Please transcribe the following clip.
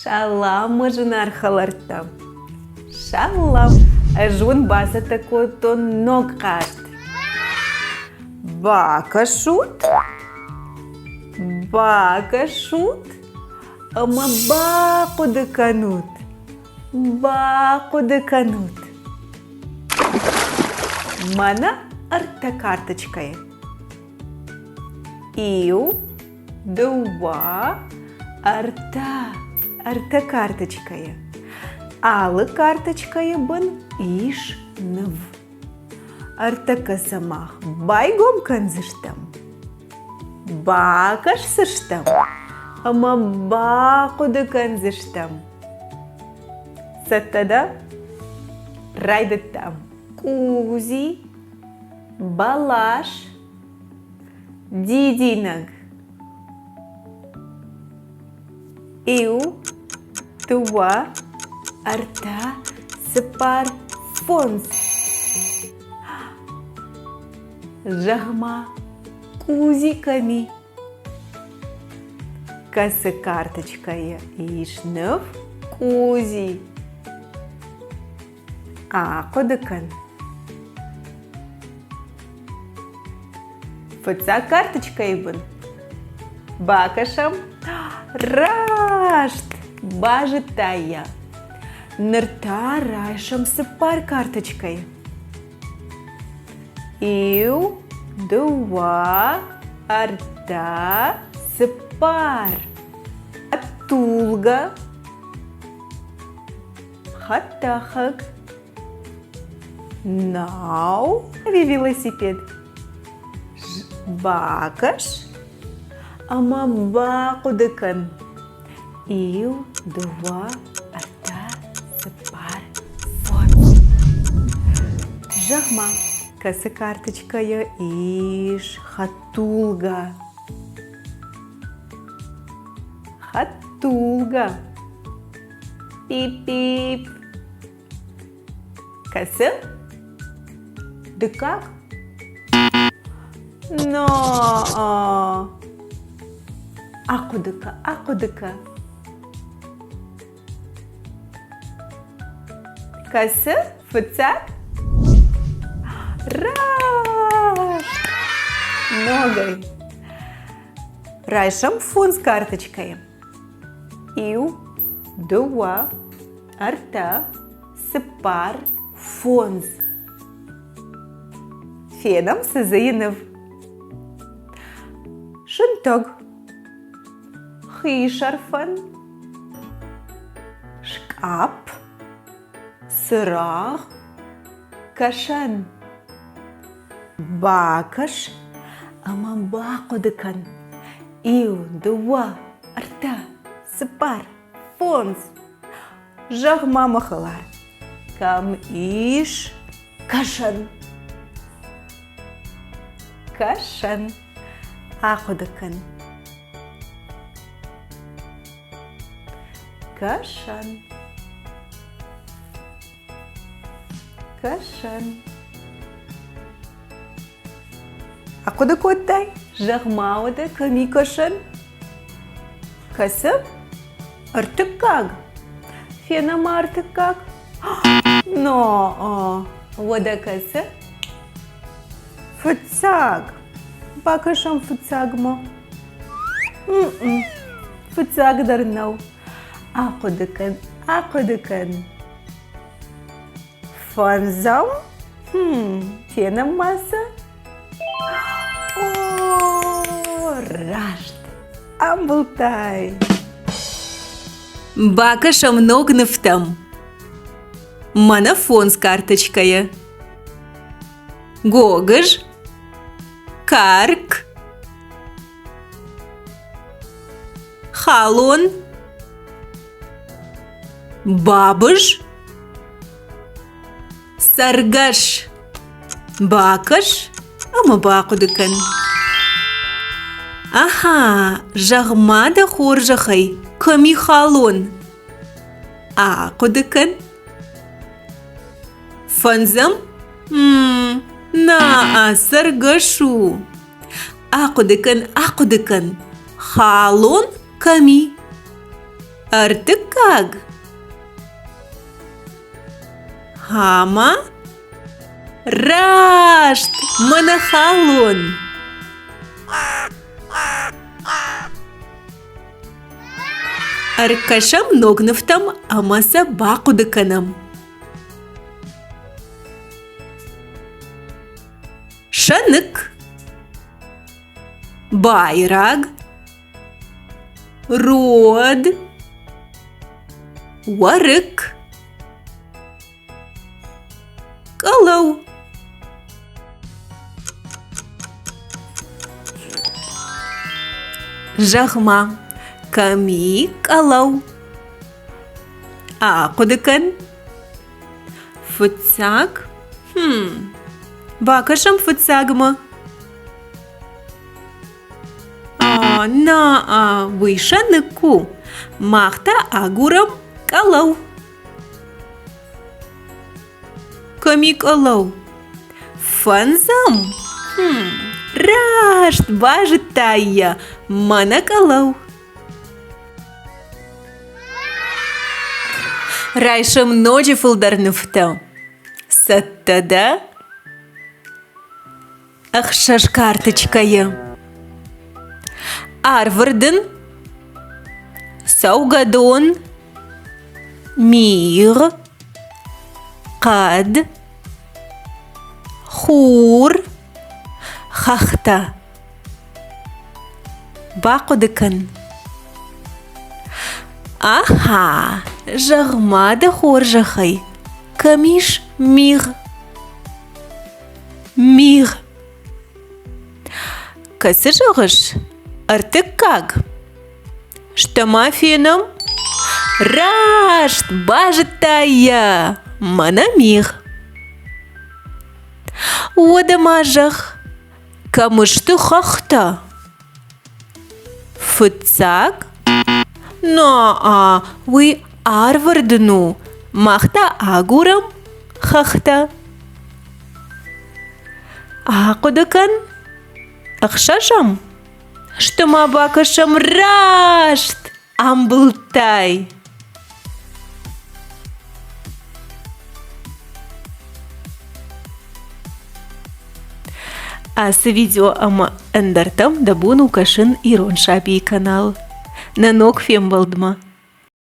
Салам, мӕ зынаргъ хӕлӕрттӕ! Салам! Ӕз уын бацӕттӕ кодтон ног хъазт. Бакӕсут, бакӕсут ӕмӕ бахъуыды кӕнут, бахъуыды кӕнут. Мӕнӕ ӕртӕ карточкӕйы. Иу, дыууӕ, ӕртӕ. Ӕртӕ карточкӕйы. Алы карточкӕйы бын ис ныв. Ӕртӕккӕ сӕ мах байгом кӕндзыстӕм, бакӕсдзыстӕм ӕмӕ бахъуыды кӕндзыстӕм. Цӕттӕ дӕ? Райдыдтам. Къузи, бӕлас, дидинӕг. Иу, дыууӕ, ӕртӕ, цыппар, фондз. Зӕгъ-ма, къузи кӕм и? Кӕцы карточкӕйы ис ныв къузи? Ахъуыды кӕн. Фыццаг карточкӕйы бын бакӕсӕм. Раст! Базыдтай йӕ. Ныр та райсӕм цыппар карточкӕйы. Иу, дыууӕ, ӕртӕ, цыппар. Тулгӕ. Хӕдтӕхӕг. Нау ӕви велосипед? Бакӕс ӕмӕ бахъуыды кӕн. Иу, дыууӕ, ӕртӕ, цыппар, фондз. Зӕгъ-ма, кӕцы карточкӕйы ис хӕдтулгӕ? Хӕдтулгӕ. Пип-пип. Кӕсы? Дыккаг? Но! Ахъуыды кӕ, ахъуыды кӕ. Кӕсы? Фыццаг? Раст! Ногӕй. Райсӕм фондз карточкӕйы. Иу, дыууӕ, ӕртӕ, цыппар, фондз. Фенӕм, цы дзы и ныв. Сынтӕг, хисӕрфӕн, скъапп, цырагъ, кӕсӕн. Бакӕс ӕмӕ бахъуыды кӕн. Иу, дыууӕ, ӕртӕ, цыппар, фондз. Зӕгъ-ма, мӕ хӕлар, кӕм ис кӕсӕн? Кӕсӕн. Ахъуыды кӕн. Кӕсӕн. Кӕсӕн. Ахъуыды кодтай? Зӕгъ-ма уӕдӕ, кӕм и кӕсӕн? Кӕсы? Ӕртыккаг? Фенӕм-ма ӕртыккаг? Но, уӕдӕ кӕсы? Фыццаг. Бакӕсӕм фыццагмӕ. Фыццаг дӕр нӕу. Ахъуыды кӕн, ахъуыды кӕн. Фӕндзӕм? Хм, фенӕм ма сӕ. О, раст! Амбылтай! Бакӕсӕм ног нывтӕм. Мӕнӕ фондз карточкӕйы. Гогыз, карк, халон, бабыз, цӕргӕс. Бакӕс ӕмӕ бахъуыды кӕн. Аха, зӕгъ-ма дӕ хорзӕхӕй, кӕм и халон? Ахъуыды кӕн. Фӕндзӕм? На, цӕргӕс у. Ахъуыды кӕн, ахъуыды кӕн, халон кӕм и? Ӕртыккаг? Хама? Раст! Мӕнӕ халон! Ӕркӕсӕм ног нывтӕм ӕмӕ сӕ бахъуыды кӕнӕм. Сӕныкк, байраг, род, уӕрыкк, къӕлӕу. Зӕгъ-ма, кӕм и къӕлӕу? Ахъуыды кӕн. Фыццаг? Хм, бакӕсӕм фыццагмӕ. А, на, уый сӕныкк у. Мах та агурӕм къӕлӕу. Кӕм и къӕлӕу? Фӕндзӕм? Хм, раст, базыдтай йӕ, мӕнӕ къӕлӕу. Райсӕм ноджы фылдӕр нывтӕ. Цӕттӕ дӕ? Ӕхсӕз карточкӕйы. Арвырдын, цӕугӕдон, мигъ, хъӕд, хур, хӕхтӕ. Бахъуыды кӕн. Аха, зӕгъ-ма дӕ хорзӕхӕй, кӕм ис мигъ? Мигъ. Кӕцы зӕгъыс? Ӕртыккаг. Стӕ-ма фенӕм. Раст, базыдтай йӕ! Мӕнӕ мигъ. Уӕдӕ ма зӕгъ, кӕм сты хӕхтӕ? Фыццаг? На-а, уый арвырдын у. Мах та агурӕм хӕхтӕ. Ахъуыды кӕн. Ӕхсӕзӕм? Сты ма бакӕсӕм раст! Амбылдтай! Ацы видео ӕмӕ ӕндӕртӕм дӕ бон у кӕсын Ирон сабийы канал. Нӕ ног фембӕлдмӕ!